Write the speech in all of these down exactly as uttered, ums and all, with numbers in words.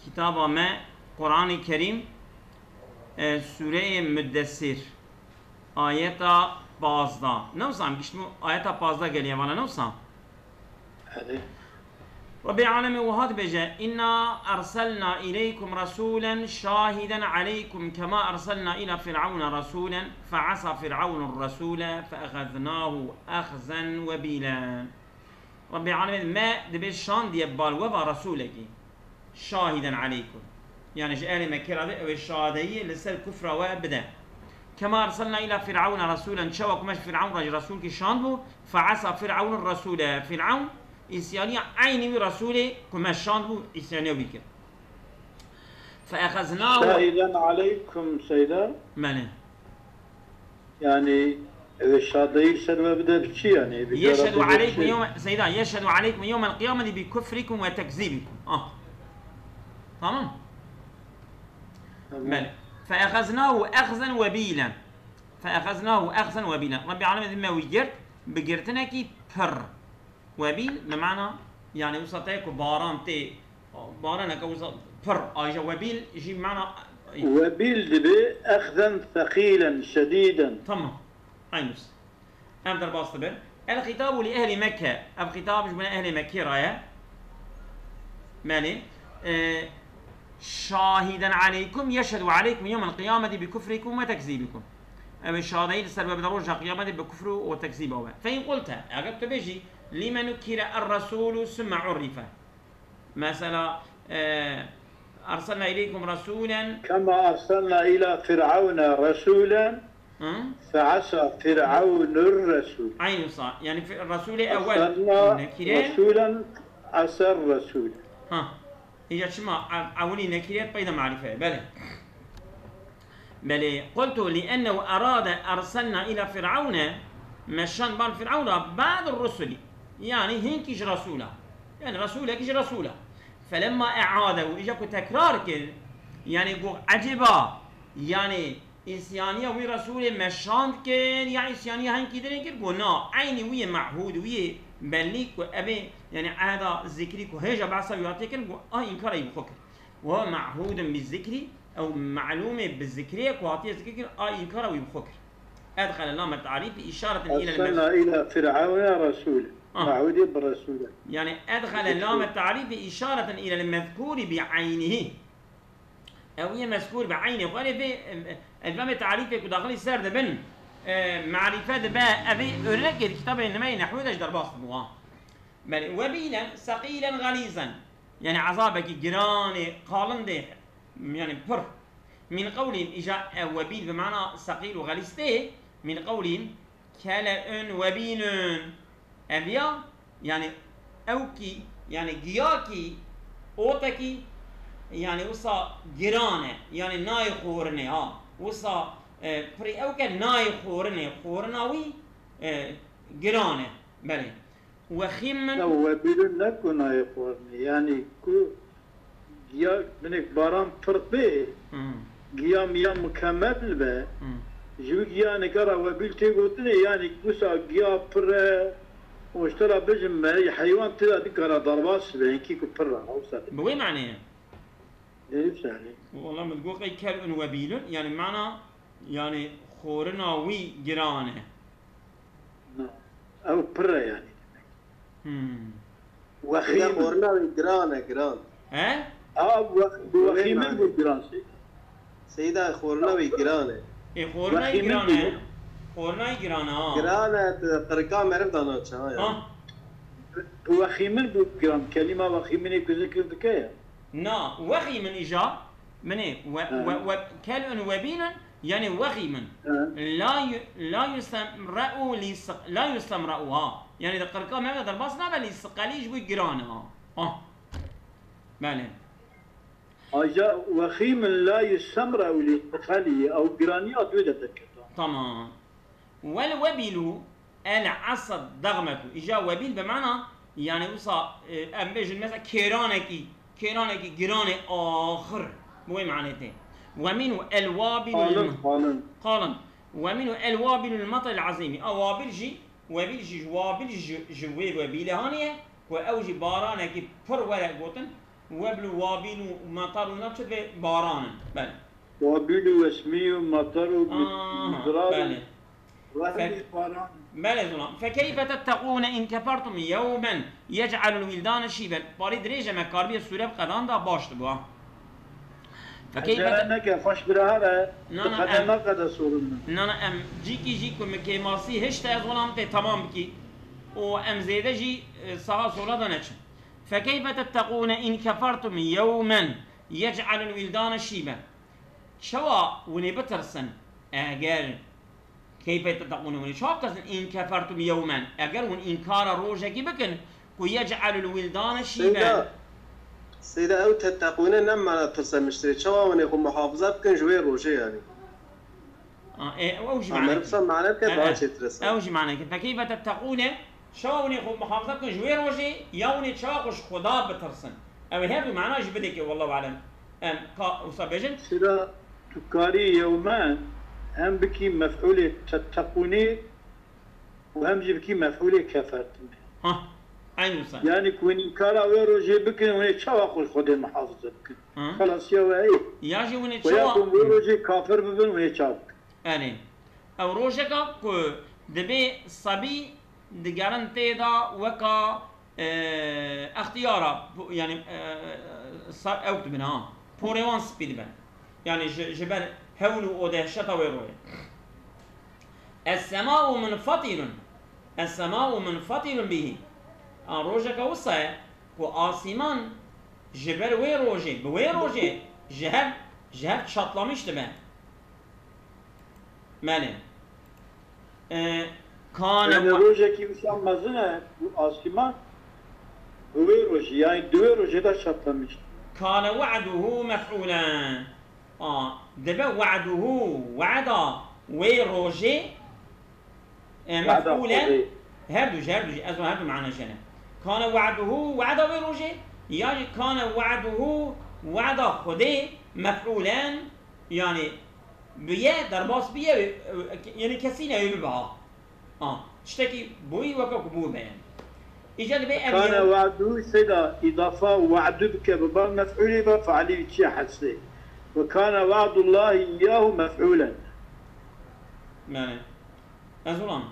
Kitaba me, Qur'anê Kerîm, e, Sûreyê Muddessir, ayeta pazdeh. Ne wisa em gişt bû ayeta pazdeh geliye vana, ne wisa? Erê. Rebbê alemê wiha dibêje, "Inna erselna ileykum resulen şahiden aleykum kema erselna ila Fir'auna resulen, feasa Fir'aunur resule, feexeznahu exzen webila." Rebbê alemê me dibê şandiye bal we va resulekî. Şahiden aleykum. Yani ji ehlê Mekkê re ew ê şadeyî li ser kufra we bide. Kema erselna ila Fir'auna resulen, çawa ku me ji Fir'aun re jî resulkî şand bû, feasa Fir'aunur resule. Fir'aun îsyaniya eynî wî resulê ku me şand bû, îsyaniya wî kir. Feexeznahu. Şahiden aleykum seyda. Belê. Yani, ev şadeyî ser we bide bi çi yani? Bi Yeşhedu cara bide aleykum çi? Yevme, Seyda, yeşhedu aleykum yevmel qiyameti bi kufrikum ve tekzibikum. Ah. Tamam. Tamam. Belê. Feexeznahu exzen webilen. Feexeznahu exzen webilen. Rabbi alemê me wî girt, bi girtinekî pir. Webil bi mana, yani wisa te ku baran tê, baraneke wisa pir, ayrıca webil jî mana Webil dibe exzen seqîlen, şedîden. Tamam. Aynus. Ev derbas dibe. El xitabu li ehli Mekke. Ev xitab ji bo ehlê Mekkê re ye. Belê. E, şahiden aleykum, yeşhedu aleykum yevmel qiyameti bi kufrikum ve tekzibikum. Ew ê şadeyî li ser we bide roja qiyametê bi kufr û tekzîba we. Fe in qulte, eger tu bêjî, lime nukire er-resûlu summe urrife. Mesela, e, erselna ileykum resûlen. Kema erselna ila Fir'auna resûlen, Hı? Feasa Fir'aunur resûl. Aynı sa. Yani fi-, Resulê ewel Erselna nekire. Resûlen, aser resûl. Ha. Hîja çima ev-, ewilî nekiriyet peyda marife? Belê. Belê. Qultu li ennehu erade erselna ila Fir'aune, me şand bal Fir'aun ra ba'd rusuli. Yani hinkî ji resûla. Yani resûlekî ji resûla. Felemma e'adehu, îca ku tekrar kir, yani got, ecêba, yani îsyaniya wî Resûlê me şand kir, ya îsyaniya hinkî dinê kir? Got, na, eynî wî yê mehûd, wî yê bellî ku ev ê, yani ehda zikrî ku hêja behsa wî hatiye kirin, got, a înkara wî bi xwe kir. Ve mehûdun bi zikrî, ew melûmê bi zikrê ku hatiye zikir kirin, a înkara wî bi xwe kir. Edxele lame tarîfî îşareten île Erselna ila Fir'auna resûl. Ah. Mehûdê bi resûl. Yani edxele lame tarîfî îşareten île mezkûrî bi eynihî. Ew yê mezkûr bi eynê xwe lê vê, e, e, elfamê tarîfê ku daxilî ser dibin, e, marîfe dibe, ev ê örnekê di kitabê nimeyê nehwê de ji derbas bû, ha. Belê, webîlen, seqîlen, xelîzen. Yani ezabekî giranê, qalindê, yani pir. Min qewlîn, îca ev webîl bi mana seqîl û xelîz tê, min qewlîn, Kele'un webîlun. Ev ya, yani ewkî, yani giyakî, otekî, yani wisa giran e, yani nayê xwarinê ha. Wisa, e, pirî ewke nayê xwarinê, xwarina wî, e, giran e. Belê. Wexîm min. Ya webîlun ne ku nayê xwarinê, yani ku Giya, minik baran pir bê, Hmm. giya miya mukemel be, Hmm. ji wî giyaneke re webîl tê gotinê, yanî wisa giya pir e, û ji te re bijim me, heywan tê de dikare derbas be, hinkî ku pir e, ew ser. Bi wê manê ye? Derî serê. Wala min digot qey kel'un webîlun, yani mana, yani xorina wî giran e. Na. Ew pir e yani. Hmm. Wexîm. Seyda, xorina wî giran e, giran. He? A, we-, bi wexîmin bû giran Seyda. Seyda, xorina wî giran e. Ê, xorina wî giran e. Xorina wî giran e, ha. Giran e, tu qirika meriv da naçe, ha, ya. Ha. Bi wexîmin bû giran. Kelîma wexîminê ku zikir dike ya. Na, wexîmin îja. Minê, we, Ha. we, we, kel'un webîlun, yani wexîmin. Hı. La yu-, la yustemre'u li sık-, la yustemre'u, ha. Yani di qirka me de derbas nabe, li sıkali ji bo giran, ha. Ah. Belê. Aja wexîmin la yustemre'u li sıkali, ew giraniya dû de derketa. Tamam. Wel webilu, El asad dagmetu. Îja webîl bi mana, yani wisa, e, em bêjin mesela kêranekî, kêranekî giranê axir. Bi wê manê tê. Ve mîn û el wabilul Qalin, qalin. Qalin. Ve mîn û el wabilul matel azîmî. A wabil jî, webîl jî, wabil jî ji, ji wê webîlê haniye, ku ew jî baranekî pir were gotin, Weblu, wabil û matar û nav çi divê baran in. Belê. Wabil û wesmî û matar û mi-, Ah, mizrar û belê. Wehmî Fe-, baran. Belê, zolam. Fekeyfe tetteqûne in kefertum yewmen yec'alul wîldane şîben. Parî dirêj e, me karbiyê sûre bi qedan da baş dibo, ha. Fekeyfe Ecele te- neke, xweş bira here. Na, na, Qede em- naqede sorun min. Na, na, em cîkî jî ku mi kêmasî hişte, zolam, tê temam bikî. Û em zêde jî, e, saha sola da neçin. Fekeyfe tetteqûne in kefertum yewmen yec'alul wîldane şîben. Çawa hûn ê bitirsin eger, keyfe tetteqûne, hûn ê çawa bitirsin, in kefertum yewmen, eger hûn înkara rojekî bikin, ku yec'alul wîldane şîben. Seyda, Seyda, ew tetteqûne ne mana tirse miştirê. Çawa hûn ê xwe muhafize bikin ji wê rojê, yanî? A, e, ew jî Ha, mane meriv kir. Sa mane bike, E, daha e. Çêtir e sa. Ew jî mane kir. Fekeyfe tetteqûne, çawa hûn ê xwe muhafaza bikin ji wê rojê, ya hûn ê çawa xwe ji Xweda bitirsin? Ew ê her du mana jî bidike, wallahu alem. Em ka wisa bêjin? Sira tu karî yewmen hem bikî mef'ûlê tetteqûnê û hem jî bikî mef'ûlê kefertime. Ha, eyn wisa. Yanî ku hûn înkara wê rojê bikin, hûn ê çawa xwe ji Xwedê muhafize bikin? Hı. Xelas ya we heye. Ya jî hûn ê Ve ya çawa ku wê rojê kafir bibin, hûn ê çawa bikin? Erê. Ew rojeka ku dibê sebî digerin tê de weka, e, extiyara, yanî, e, sa-, ew dibin ha. Porê wan spî dibe. Yanî ji, ji ber hewl û o dehşeta wê royê. Es-semau munfatirun. Es-semau munfatirun bihi. A, rojeka wisa ye ku asîman ji ber wê rojê, bi wê rojê ji hev, ji hev çatlamiş dibe. Belê. E, kane Yani we- rojekî wisa mezin e, bu asîman bi wê rojî, yani di wê rojê de çatlamiş. Kane we'duhu mef'ûlen. A, dibe we'duhu, we'da wê rojê, e, We'da mef'ûlen. Xwedê. Her du jî, her du jî, ez her du mana jene. Kane we'duhu, we'da wê rojê, ya jî kane we'duhu, we'da Xwedê, mef'ûlen, yani biye, derbas biye, e, e, yani kesî ne bibe ha. Ha, tiştekî bûyî weke ku bû be yani. Îca dibe ev Kane yew- we'du seyda îdafa we'du bike bi ban mef'ûlê ve fe'lî çiye hesrê. Ve kane we'dullahi iyyahu mef'ûlen. Yani, ez ulan,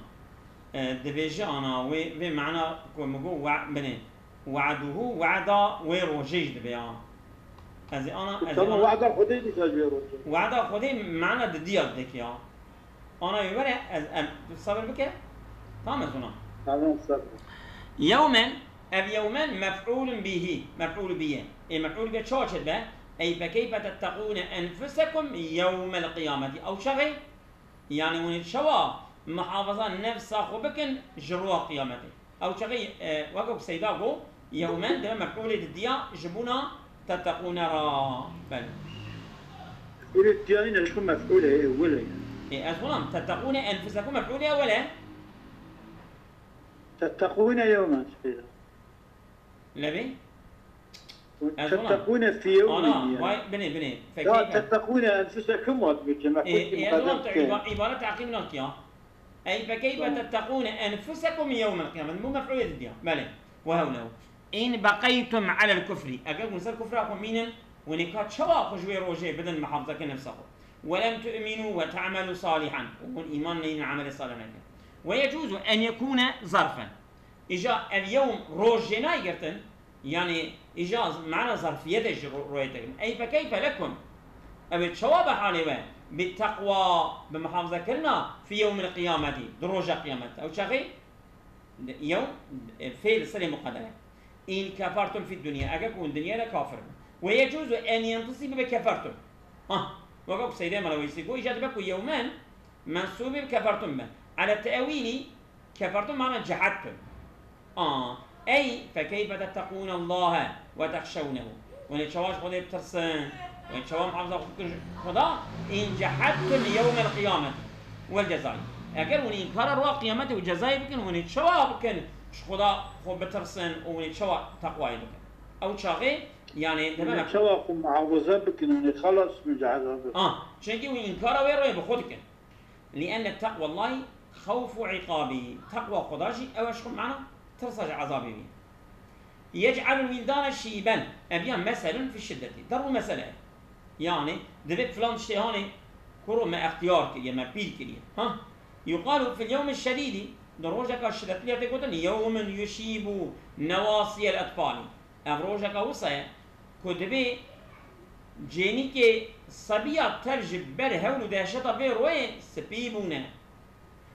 e, dibêje ana wê, vê mana ku min got we-, binê. We'duhu, we'da wê rojê jî dibe ya. Ez ê ana, ez ê Tamam, ana we'da Xwedê dîsa ji wê rojê. We'da Xwedê mana didiya dike ya. Ana wê were, ez, em, tu sabir bike. Tamam, ez ona. Tamam, sabir. Yewmen, ev yewmen mef'ûlun bihî, mef'ûl bihî. Ê mef'ûl bihî çawa çêdibe? Ey fekeyfe tetteqûne enfusekum yewmel qiyameti. Ew çaxê, yani hûn ê çawa muhafaza nefsa xwe bikin ji roja qiyametê? Ew çaxê, e, weke ku Seyda got, yewmen dibe mef'ûlê didiya ji bona tetteqûne re. Belê. Mef'ûlê didiya nîne, ji xwe mef'ûlê ewel e. Ê, ez wilam, tetteqûne enfusekum mef'ûlê ewel e. Tetteqûne yewmen Seyda. Lebê? Ez wilam. Tetteqûne fî yewmin Ana, yani. Vay, binê, binê. Ya Fekeyfe. Tetteqûne enfusekum vat bir cemaat. Ê, ê, ez wilam, tu îba-, îbare teqîb nakiya. Ey fekeyfe Tamam. Tetteqûne enfusekum yewmel qiyamet. Bu mef'ûlê didiya. Belê. Ve hewlehu. In beqeytum alel kufri. Eger hûn ser kufra xwe mînin, hûn ê ka çawa xwe ji wê rojê bidin muhafazeke nefsa xwe? Ve lem tu'minu ve ta'melu salihan. Û hûn îman neynin, emelê salih nekin. Ve yecuzu en yekûne zarfen. Îja ev yewm roj jê nayê girtin. Yani, îja mana zarfiyetê ji ro-, royê tekin. Ey fekeyfe lekum. Ew ê çawa be halê we? Bi teqwa, bi muhafazekirina fi yewmil qiyameti, di roja qiyamet. Ew çaxê? Yew, e, fêl serê muqedere. In kefertum fi dunya. Eger ku hûn dinyayê de kafir bin. Ve yecuzu en yentisibe bi kefertum. Ha, weke ku Seydê Mela Weysî got, îca dibe ku yewmen mensûbê bi kefertum be. Ala te'wîlî, Kefertum mana cehedtum. A, ey, fekeyfe tetteqûne Allahe ve tehşewnehu. Hûn ê çawa ji Xwedê bitirsin? Hûn ê çawa muhafaza xwe bikin ji Xweda? In cehedtum yewmel qiyameti vel cezayî. Eger hûn înkara roja qiyametê û cezayê bikin, hûn ê çawa bikin ji Xweda xwe bitirsin û hûn ê çawa teqwayê bikin? Ew çaxê, yani, Hûn ê demek çawa xwe muhafaza bikin, hûn ê xelas bin ji ezabê? A, çunkî hûn înkara wê royê bi xwe dikin. Li'enne teqwallahi xewfu iqabî. Teqwa Xweda jî ew e ji xwe mana tirsa ji ezabê wî. يجعل الولدان شيبا. Ev ya meselun fi şiddetî. Der û mesele ye. Yani, divê filan tiştê hanê kuro me extiyar kiriye, me pîr kiriye. Ha? يقال في اليوم الشديد. Di rojeka şidetli tê gotin, يوم يشيب نواصي الأطفال. Ev rojeka wisa ye ku divê cênîkê sebiya tev ji ber hewl û dehşeta vê royê spî bûne.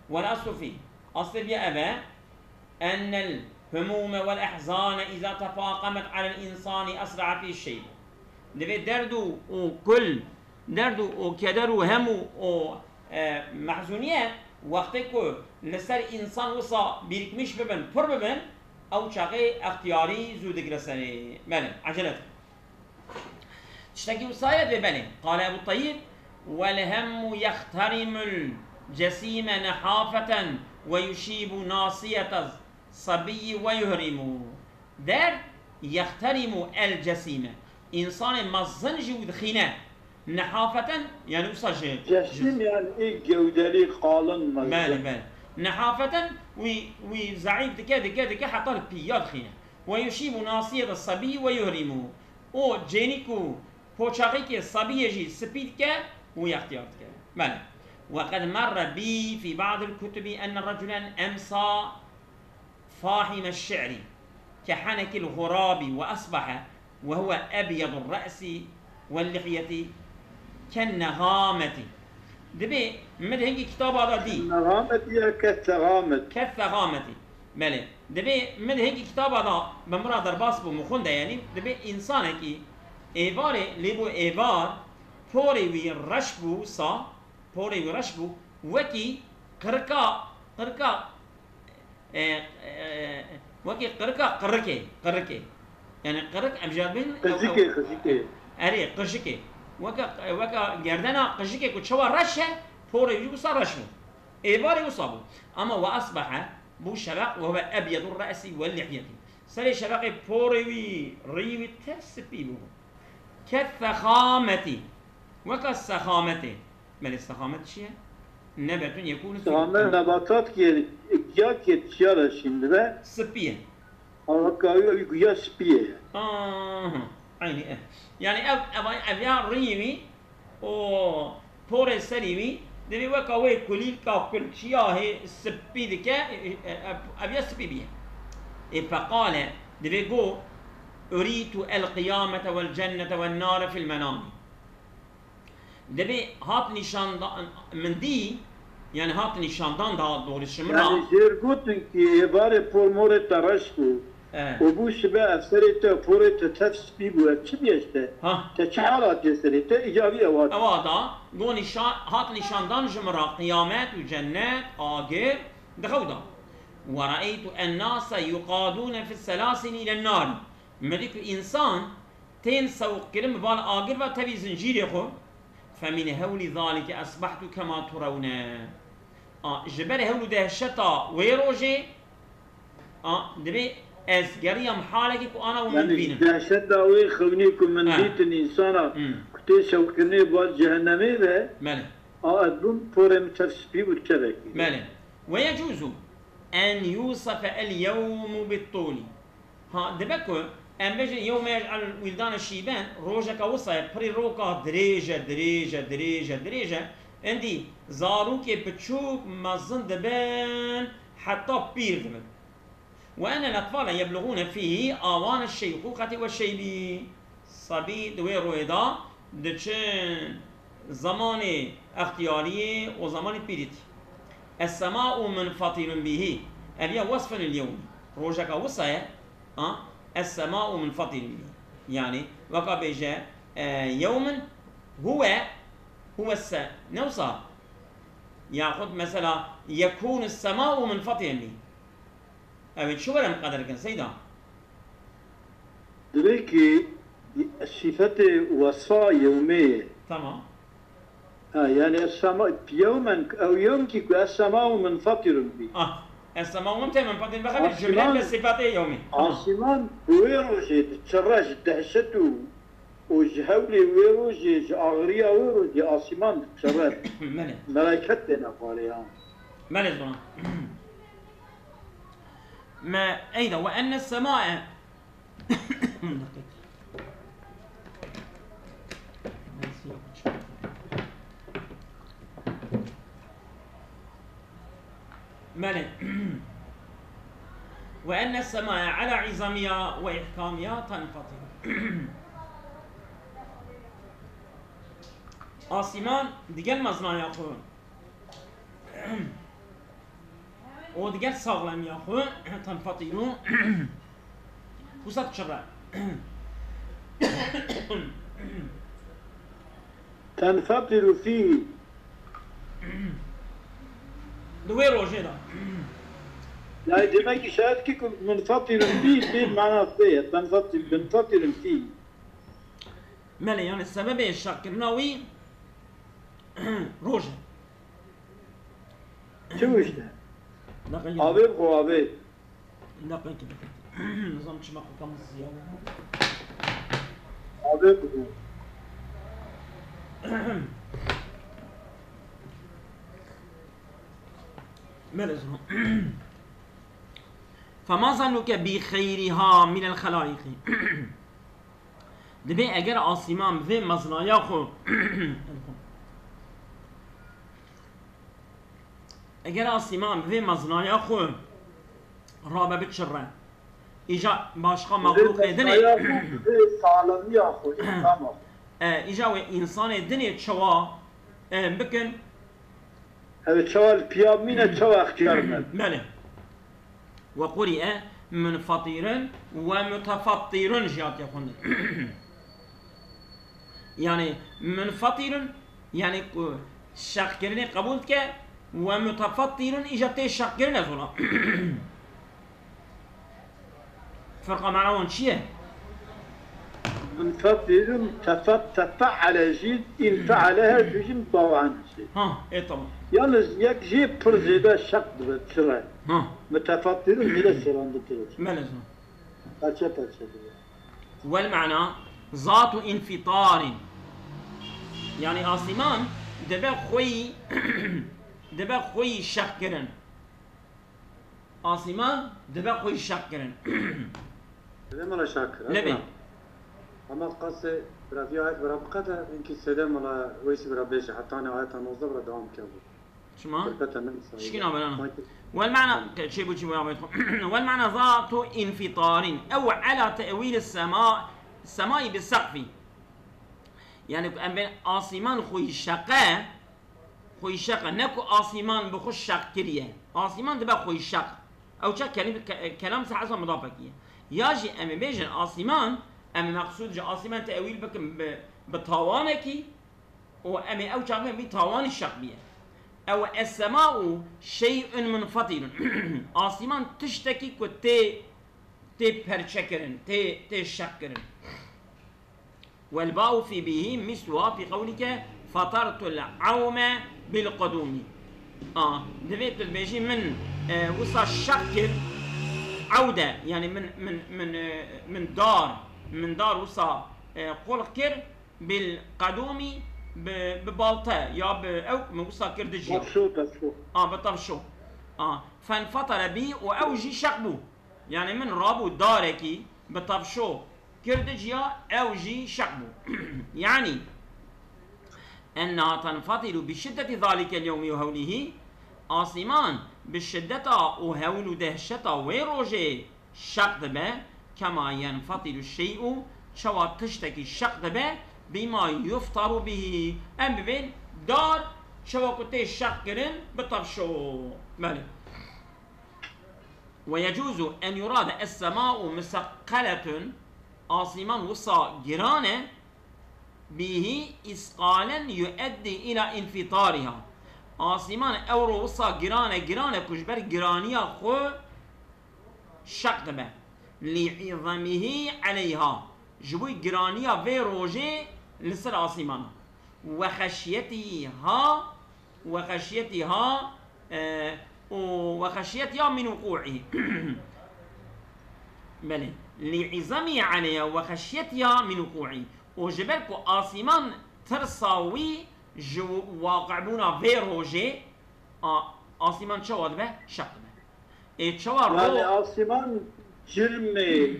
والأصل فيه. Aslê vê ev e, أن الهموم والأحزان إذا تفاقمت على الإنسان أسرع فيه الشيب. Divê derd û, û kul, derd û, û keder û hem û, û, e, mehzûniyet, wextê ku li ser însan wisa birikmiş bibin, pir bibin, ew çaxê extiyarî zû digire serê. Belê, ecele dike. Tiştekî wisa ye divê, belê. قال أبو الطيب: والهم يخترم الجسيم نحافة ويشيب ناصية الصبي ويهرم. Derd يخترم الجسيم. Însanê mezin jî wî dixîne. Nehafeten, yani wisa ji, Cesim ji yani ê gewdelî qalin mezin. Belê, belê. Nehafeten wî, wî zeîf dike, dike, dike heta li pîya dixîne. ويشيب ناصية الصبي ويهرم. Û cênîk û poçaxîkê sebiyê jî spî dike û extiyar dike. Belê. وقد مر بي في بعض الكتب أن رجلا أمسى فاحم الشعر كحنك الغراب وأصبح وهو أبيض الرأس واللحية كالنغامة. Dibê min di hingî kitaba de dî. Negamet ya ke segamet. Ke segametî. Belê. Dibê min di hingî kitaba de bi min re derbas bû, min xwinde, yanî dibê însanekî êvarê lê bû êvar, porê wî reş bû, sa, porê wî reş bû, wekî qirika, qirika, e, e, wekî qirika qirikê, qirikê. Yani qirik em jî dibên, ew, ew, Qijikê, qijikê. Erê, qijikê. Weke, weke gerdena qijikê ku çawa reş e, porê wî wisa reş bû. Êvarê wisa bû. Ama وأصبح, bû şeveq, وهو أبيض الرأس واللحية. Serê şeveqê porê wî, rî wî tev spî bû. كالثخامة. Weka sexametê. Belê sexamet çi ye? نبت يكون في Sexamet nebatat ki, giya ki çiya re şîn dibe. Spî ye. Ama ka ew, ew giya spî ye. Aha. Eynî, eh. Yani ev, ev, ev ya rî wî û porê serî wî, divê weka wê kulîlka kulçiya hê spî dike, e, e, e, ev ya spî bîye. Ê feqale, divê go, أريت القيامة والجنة والنار في المنام. Divê hat nîşandan, min dî, yani hat nîşandan daha doğrusu min ra. Yani jêr gotin ki êvarê por morê te reş bû. He. Û bû sibe ev serê te, porê te tev spî bû, ev çi bî işte? Ha. Te çi hal hatiye serê te? Îca wî ew hat. Ewa da, go nîşan, hat nîşandan ji min re qiyamet û cennet, agir, di xew da. ورأيت الناس يقادون في السلاسل إلى النار. Min dî ku însan tên sewqkirin bi vala agir ve tevî zincîrê xwe. فمن هول ذلك أصبحت كما ترون. A, ji ber hewl û dehşeta wê rojê, a, divê ez geriyam halekê ku ana û min Yani dibînim. Dehşeta wê xewnî ku min Ha. dîtin însana Hmm. ku tê şewkirinê bar cehennemê ve, Belê. a, ez bûm porê min tev spî bû çevekî. Belê. ويجوز أن يوصف اليوم بالطول. Ha, dibe ku em bêjin يوم يجعل الولدان شيبا, rojeka wisa ye, pirî roka dirêj e, dirêj e, dirêj e, dirêj e. Endî zarokê biçûk mezin dibin, heta pîr dibin. وأن الأطفال يبلغون فيه آوان الشيخوخة والشيب. Sebî di wê royê de diçin zemanê extiyariyê û zemanê pîrîtî. السماء منفطر به. Ev ya وصف اليوم. Rojeka wisa ye, a? السماء منفطر به. Yani, weka bêje, e, يوم هو، هو الس-, ne wisa? Yaxud mesela, يكون السماء منفطرا به. Ew ê çi were miqeder kin, Seyda? Divê ki sîfetê wesfa yewmê ye. Tamam. Ha, yani es-sema, yewmen, ew yewm ki ku es-semau munfatirun bî. Ah, es-semau munfatirun bî, xebir cümle Asîman, bi sîfetê yewmê. Tamam. Asîman bi wê rojê diçire ji dehşet û, û ji hewlê wê rojê, ji agiriya wê rojê asîman diçire. Belê. Melaiket têne xwarê ya. Belê zona. Me, eyda, ve enne semae. Deqîqe. Ben siyah açayım. Belê. Ve enne semaya ala izamiya ve ihkamiya tenfatir. Asîman digel mezinaya xwe û digel saxlemiya xwe tenfatiru wisa diçire. Tenfatiru fîhî. Di wê rojê de. Yani demek ki şayet ki munfatirun fîhî bir manası ye. Tenfatir, munfatirun fîhî. Belê, yani sebebê şaqkirina wî roj e. Çi işte? Deqîqe. Abi bu abi. Deqîqe, deqîqe. Nizam çima qokam ziya. Abi bu. Belê zon. Fema zannuke bi xeyriha minel xelaiqi. Dibê eger asîman vê mezinaya xwe eger asîman vê mezinaya xwe rabe biçire. Îja başqa mexlûqê dinê. Saxlemiya xwe, însana xwe. E, îja wê însanê dinê çawa e, bikin. Ev çawa li piya mîne, çawa extiyar me. Belê. Ve quri'e munfatirun ve mutefattirun jî hatiye xwendin. Yani munfatirun, yani ku şaqkirinê qebûl dike, ve mutefattirun îja tê şaqkirin ez wila. Ferqa mana wan çi ye? Munfatirun tefat tefeale jî, înfeale her du jî mutawan jî. Ha, e tamam. Yalnız yek jî pir zêde şeq dibe, çi re? Ha. Mutefattirun zêde sêrandikir. Belê zon. Parçe parçe dibe. Vel mana zatu infitarin. Yani asîman dibe xweyî dibe xweyî şeq kirin. Asîman dibe xweyî şeq kirin. Sêde mala şakir. Lebê. Ama qasê bira vî ayet bira biqede, inkî sêde mala Weysî bira bêje, heta ne ayeta nozdeh bira dewam ke bû. Çima? Berkete min sayede. Şikîna berana. Sanki Vel mana, çê bû çî bû ya xwe. Vel mana zatu infitarin. Ew ala te'wîl sema, semai bi sekfî. Yani em bên asîman xweyî şeqe, xweyî şeqe. Ne ku asîman bi xwe şeq kiriye. Asîman dibe xweyî şeq. Ew çax kelim, ke-, kelam se hesa mudafekî ye. Ya jî em ê bêjin asîman, em ê meqsûd ji asîman te'wîl bikin bi, bi tawanekî, û em ê ew çaxê vî tawanî şeq bîye. Ew es-sema'u şey'un munfatirun. Asîman tiştekî ku tê, tê perçekirin, tê, tê şeqkirin. Wel ba'u fî bîhî misluha fî qewlike fatartul awme bil qudûmî. A, divê tu dibêjî min, e, wisa şeq kir, ewde, yani min, min, min, e, min dar, min dar wisa, e, qulx kir, bil qedûmî bi, bi balte ya bi ew min wisa kir dijî. Tavşo, tavşo. A, bi tavşo. A, fenfatara bî û ew jî şeq bû. Yani min rabû darekî bi tavşo kir dijî ya ew jî şeq bû. Yani enneha tenfatilu bi şiddeti zalikel yewmi ve hewlihi, asîman bi şiddeta û hewl û dehşeta wê rojê şeq dibe, kema yenfatilu şey'u, çawa tiştekî şeq dibe, bima yuftaru bihi. Em bibên dar, çawa ku tê şeq kirin, bi tavşo. Belê. Ve yecuzu en yurade es-sema'u musekkaletun, asîman wisa giran e, bihi isqalen yueddi ila infitariha. Asîman ewro wisa giran e, giran e ku ji ber giraniya xwe şeq dibe. Li izamihi aleyha. Ji bo giraniya vê rojê li ser asîmana. Ve xeşyetiha, ve xeşyetiha, e, û ve xeşyetiha min wuqu'i. Belê. Li izamihi aleyha ve xeşyetiha min wuqu'i. Û ji ber ku asîman tirsa wî ji waqi'bûna vê rojê, a, asîman çawa dibe? Şeq dibe. Ê çawa ro- Yani asîman cirmê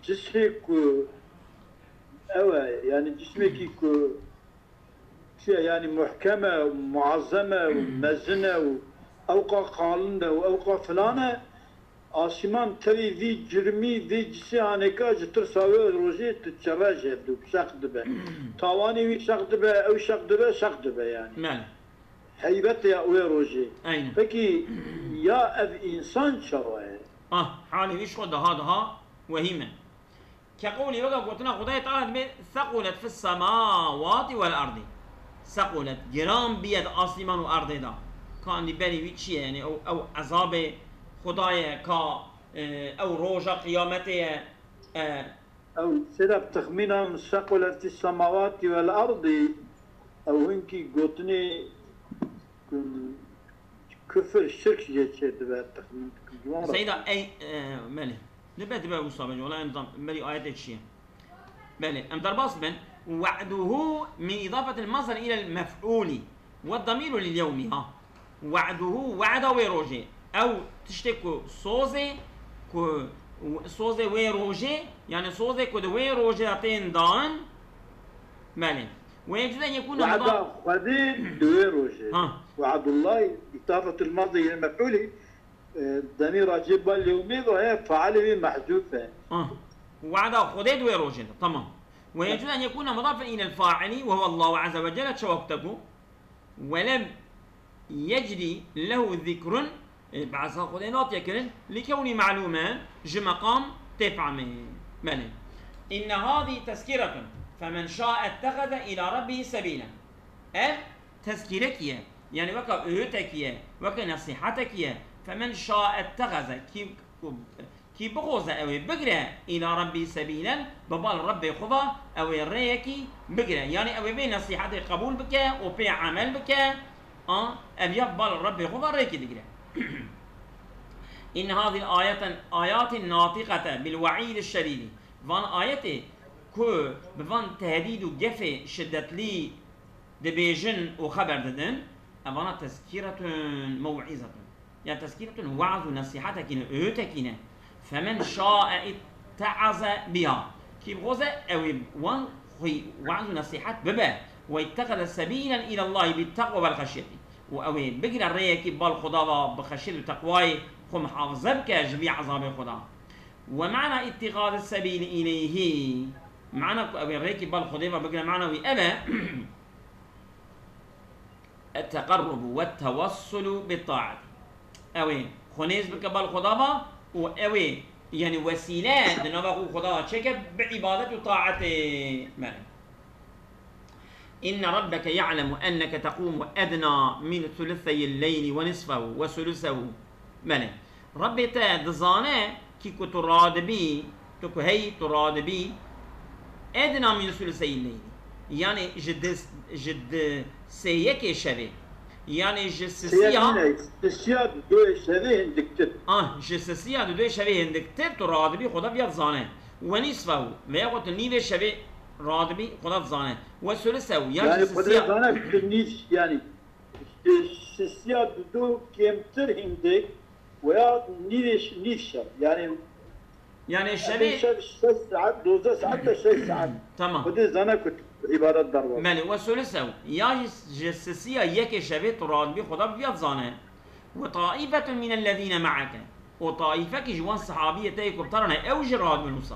cismê ku ew e, yani cismekî ku çi ye, yani muhkem e, muazzem e, mezin e û ewqa qalin e û ewqa filan e, asîman tevî vî cirmî, vî cisê hanêka ji tirsa wê rojê diçere jê, du şeq dibe. Tawanê wî şeq dibe, ew şeq dibe, şeq dibe yani. Belê. Heybet ya wê rojê. Aynen. Peki ya ev însan çawa ye? Ah, halê wî ji xwe daha daha wehîm e. Keqûlî, weke gotina Xwedayê Teala dibê, "Sequlet fis semawati wel erdî." Sequlet, giran biye di asîman û erdê de. Ka nî berî wî çi ye? Yani ew, ew ezabê Xuda ye, ka, e, ew roja qiyametê ye. E, Ew sêra bi texmînan sequlet fis semawati wel erdî, ew hinkî gotinê ku kufir, şirk jê çêdibe, texmîn dikim. Ji wan re Seyda, ey, e, belê. Dibe, dibe wisa be, wala em zan, berî ayetê çi ye? Belê, em derbas bin. We'duhu min îdafetil masdar ilel mef'ûlî. Ve damîru lil yewmî, ha. We'duhu, we'da wê rojê. Ew tiştê ku sozê, ku sozê wê rojê, yani sozê ku di wê rojê de tên dan, belê. Ve yecuzu en yekûne We'da muda- Xwedê di wê rojê. Ha. We'dullahi, îdafetil masdar ilel mef'ûlî, e, demîra cê bal yewmê ve heye, failê wê mehzûf e. Ha. We'da Xwedê di wê rojê de. Tamam. Ve yecuzu en yekûne mudafen ilel failî ve huwe Allahu azze ve celle, çawa ku te got. Welem yecrî lehu zikrun, e, behsa Xwedê natiye kirin, li kewnî melûmen, ji meqam tê fehmê. Belê. Inne hadî tezkiretun, femen şa'e ittexeze îla rabbî sebîlen. Ev tezkîrekî ye, yani weke öğütekî ye, weke nesîhetekî ye. Femen şa'e ittexeze, kî Kî bixwaze ew ê bigire, îla Rabbî sebîlen, bi bal Rabbê xwe ve ew ê rêyekî bigire. Yanî ew ê vê nesîhetê qebûl bike û pê emel bike, a, ev ya bi bal Rabbê xwe ve rêkê digire. Înne hazîl ayeten, ayatin natîqete bil weîdi şedîdî. Van ayetê ku bi van tehdîd û gefê şiddetlî dibêjin û xeber didin, evana tezkîretun mewîzetun. Ya tezkîretun, we'z û nesîhetekî ne, öğütekî ne. Femen şa'e itte'aze biha. Kî bixwaze ew ê wan xwî we'z û nesîhet bibe. Ve ittexeze sebîlen îlallahî bit teqwe vel xeşyetî. Û ew ê bigire rêyekî bal Xuda ve bi xeşyet û teqwayê xwe muhafaze bike ji vî ezabê Xuda. Ve ma'na ittihazi sebîl ileyhî. Ma'na ku ew ê rêkî bal Xwedê ve bigire, ma'na wî ev e. Etteqarrubu ve tewassulu bi taati. Ew ê xwe nêz bike bal Xweda ve û ew ê, yani wesîle di nava xwe û Xweda çêke bi îbadet û taetê me. Inne rabbeke ya'lemu enneke tequmu edna min suluseyil leyli ve nisfehu ve sulusehu. Belê. Rabbê te dizane kî ku tu radibî, tu ku heyî tu radibî, edna min suluseyil leyli. Yani ji di, ji di sê yekê şevê. Yani ji sisiya. Sê yek nîne, sisiya di doyê şevê hindiktir. Ah, ji sisiya di doyê şevê hindiktir tu radibî, Xweda viya dizane. Ve nisfehu, veya xwe tu nîvê şevê radibî, Xweda dizane. Ve sulusehu, ya Yani ji Xweda sisiya. Dizane tu nîv, yani Ji sisiya dido kêmtir hindek weya nîvê ş-, nîv şev. Yani Yani şevê şev şeş saet, dozdeh saet de şeş saet. Tamam. Xwedê zane ku tu îbadet derwaz. Belê, ve sulusehu. Ya ji, ji sisiya yekê şevê tu radibî Xweda bi viya dizane. Ve taifetun minellezîne me'ake. Û taifekî ji wan sehabiyê te yê ku bi te re ne, ew jî radibin wisa.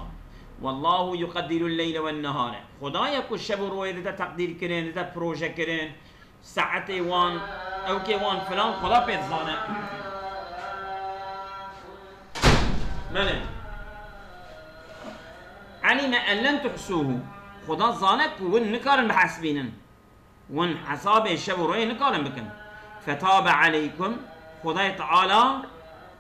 Wallahu yuqeddirul leyle wen nehare. Xwedayê ku şev û royê dide teqdîr kirin, dide proje kirin. Saetê wan, ewkê wan filan Xweda pê dizane. Belê. Alime en len tuhsuhu. Xweda zane ku hûn nikarin bihesbînin. Hûn hesabê şev û royê nikarin bikin. Fetabe aleykum. Xwedayê Teala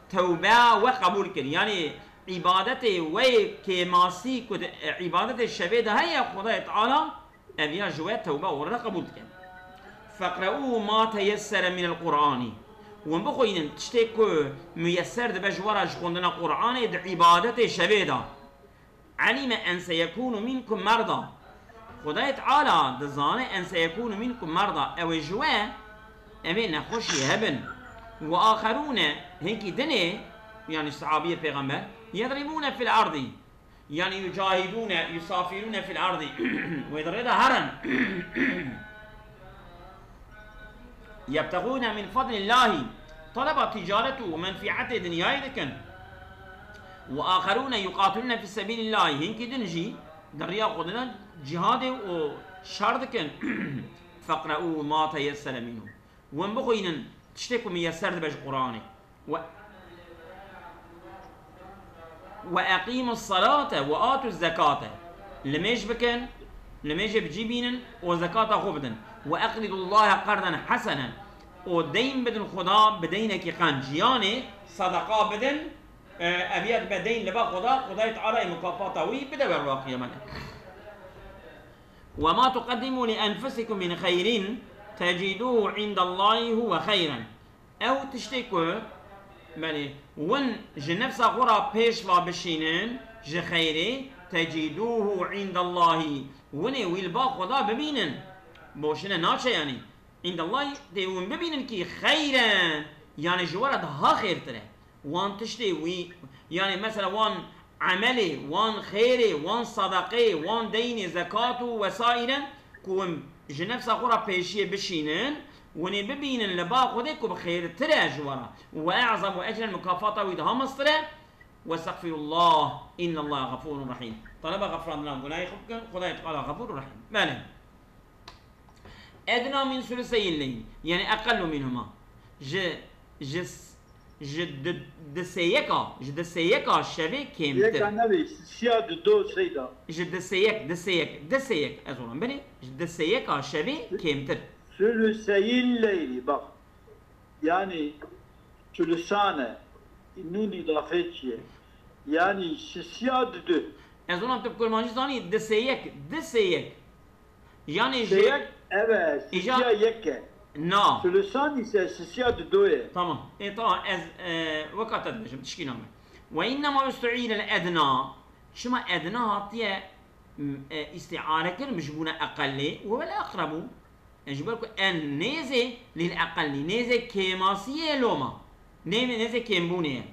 tewbeya we qebûl kir. Yani îbadetê we yê kêmasî ku di, e, îbadetê şevê de heye, Xwedayê Teala ev ya ji we tewba û re qebûl dike. Feqre'û ma teyessere minel Qur'anî. Hûn bixwînin tiştê ku muyesser dibe ji we re ji xwendina Qur'anê di îbadetê şevê de. Alîme en seyekûnu minkum merda. Xwedayê Teala dizane en seyekûnu minkum merda. Ew ê ji we, ev ê nexweşî hebin. Ve axerûne, hinkî dinê, yani sahabiyê pêxember, yedribûne fil erdî. Yani يجاهدون يسافرون في الأرض. Wê di rê de herin. يبتغون من فضل الله. Taleba ticaret û menfietê dinyayê dikin. وآخرون يقاتلون في سبيل الله. Hinkî din jî di riya Xwedê de cihadê û şer dikin. فاقرؤوا ما تيسر منه. Hûn bixwînin tiştê ku miyeser dibe ji Quranê. We, وأقيموا الصلاة وآتوا الزكاة. Limêj bikin, limêjê bi cî bînin û zekata xwe bidin. وأقرضوا الله قرضا حسنا. Û deyn bidin Xuda bi deynekî qenc. Yanê sedeqa bidin, e, ev ya dibe deyn li ba Xuda, Xudayê Teala ê mukafata wî bide we roja qiyametê. وما تقدموا لأنفسكم من خير تجدوه عند الله هو خيرا. Ew tiştê ku, belê, hûn ji nefsa xwe re pêş ve bişînin, ji xeyrê, تجدوه عند الله. Hûn ê wî li ba Xweda bibînin. Boşine naçe yanî. عند الله, tê hûn bibînin kî xeyren, yanî ji we re daha xêrtir e. Wan tiştê wî, yanî mesela wan emelê, wan xêrê, wan sadaqê, wan deynê, zekat û wesaîre ku hûn ji nefsa xwe re pêşiyê bişînin, hûn ê bibînin li ba Xwedê ku bi xêrtir e ji we re. وأعظم أجرا, mukafata wî daha mestir e. واستغفروا الله إن الله غفور رحيم. Taleba xefirandina gunahê xwe bikin, Xwedayê Teala Xefûr û Rehîm. Belê. أدنى من ثلثي الليل, yani أقل منهما. Ji, ji, ji di, di sêyeka, ji di sêyeka şevê kêmtir. Yeka nebê, siya di do seyda. Ji di sêyek, di sêyek, di sêyek, ez olam, belê, ji di sêyeka şevê kêmtir. Sülüseyil leyli, bak. Yani, tülüsane, nun îdafê çi ye? Yani, sisiya di du. Ez olam tu bi kurmancî zanî, di sêyek, di sêyek. Yani ji Sêyek, evet, îca- sisiya yek e. Na. Sulusan ise sisiya di do ye. Tamam. E, tamam. Ez, e, weka te dibêjim, tişkî name. Ve innema ustu'île edna. Çima edna hatiye, m, e, îstiare kirin ji bûna eqelê? Ve vel eqrebu. E, ji ber ku en nêzê lil eqelî. Nêzê kêmasiyê loma. Nê-, nêzê kêmbûnê ye.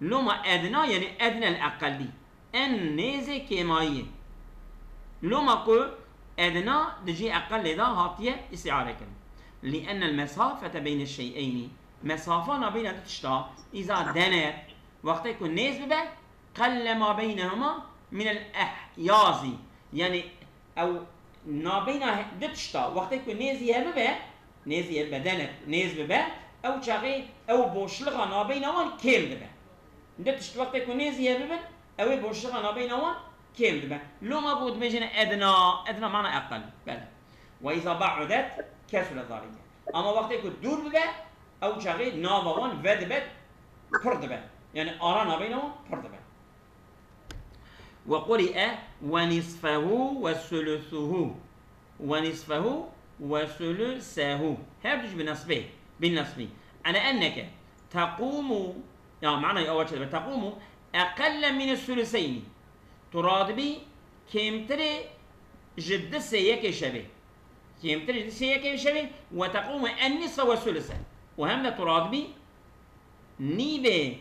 Loma edna, yani ednel eqelî. En nêzê kêmayiyê. Loma ku edna di cî eqelê de hatiye îstiare kirin. Li ennel mesafete beyne şey'eyni. Mesafa nabeyna du tişta, îza denet, wextê ku nêz bibe, qelle ma beynehuma minel ehyazî. Yani ew nabeyna he-, du tişta, wextê ku nêzî hev bibe, nêzî hev bibe, denet, nêz bibe, ew çaxê ew boşlixa nabeyna wan kêm dibe. Du tişt wextê ku nêzî hev bibin, ew ê boşlixa nabeyna wan kêm dibe. Loma ku dibêjin edna, edna mana eqel. Bele. Ve îza ba'udet, kesure zalike. Ama wextê ku dûr bibe, ew çaxê nava wan vedibe, pir dibe. Yani ara nabeyna wan pir dibe. Ve quri'e ve nisfehu ve sulusuhu. Ve nisfehu ve sulusehu. Her du jî bi nesbê. Bin nesbî. Ele enneke tequmu, ya manayê ewa çi dibe? Tequmu eqelle min suluseyni. Tu radibî kêmtirê ji di sê yekê şevê. Kêmtirê ji di sê yekê şevê. Ve tequmu en nisfe ve suluse. Û hem de tu radibî nîvê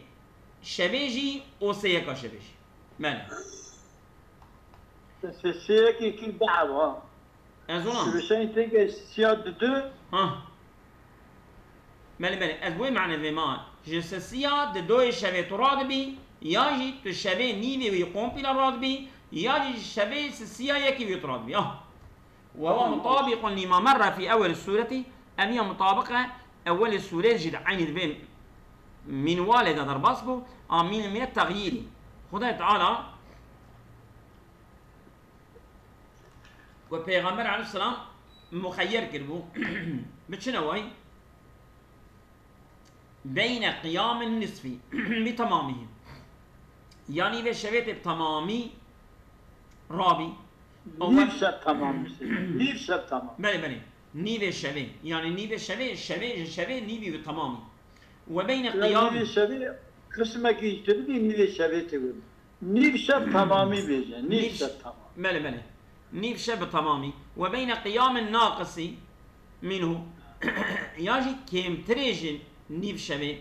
şevê jî û sêyeka şevê jî. Belê. Sê, sêyekê kî behra. Ez ona. Sibişeyn têke siya didu. Ha. Belê, belê. Ez wê mane vê ma. Ji sisiya didoyê şevê tu radibî, ya jî tu şevê nîvê wî kompîla radibî, ya jî şevê sisiya yekî wî tu radibî. Ah. Ve huve mutabiqun lima merre fî ewwel sureti, ev ya mutabiq e ewwelê sûrê jî di eynî di vê minwalê de derbas bû, a min, min texyîrî. Xwedayê Teala ku Pêxember aleyhisselam muxeyyer kiribû, bi çi newayî? Beyne qiyamin nisfî bi temamî. Yanî vê şevê tê bi temamî rabî. Nîv şev temamî. Nîv şev temam. Belê, belê. Nîvê şevê. Yanî nîvê şevê, şevê, ji şevê nîvî bi temamî. Ve beyne qiyam. Nîvê şevê, qismekî ji dibî nîvê şevê tê wê. Nîv şev temamî bêje, nîv Nîv şev ş-, temam. Belê, belê. Nîv şev bi temamî. Ve beyne qiyamin naqisî minhu. Ya jî kêmtirê ji nîv şevê.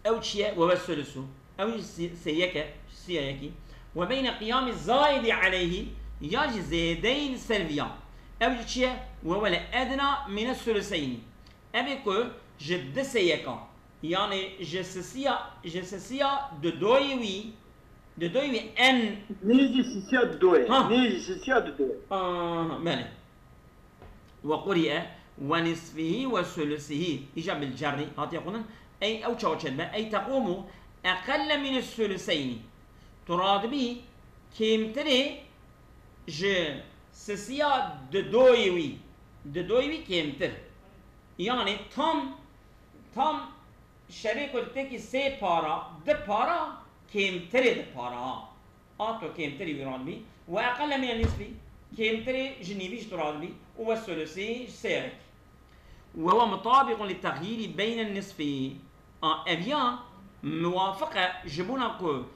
Ew çi ye? Ve ve sulusu. Ew jî si-, sê yek e, siya yekî. Ve beyne qiyamî zayidî aleyhî, ya jî zêdeyî li ser viya. Ew jî çi ye? Ve wele edna mine suluseynî. Ev ê ku ji di sê yeka, yanî ji sisiya, ji sisiya di doyê wî, di doyê wî en Nêzî sisiya di doyê. Ha. Nêzî sisiya di doyê. Aha, belê. Ve quri'e ve nisfihî ve sulusihî. Îca bil cerrî hatiye xwendin. Ey ew çawa çêdibe? Ey tequmu eqelle mine suluseynî. Tu radibî kêmtirê ji sisiya di doyê wî. Di doyê wî kêmtir. Yanî tam, tam şevê ku ditekî sê para, di para, kêmtirê di para. A tu kêmtirî wî radibî. Ve eqelle mine nisfî, kêmtirê ji nîvî ji tu radibî. Û ve sulusî ji sê yek. Ve huve mutabiqun li texyîrî beyne nisfî. A ev ya muwafiq e ji bona ku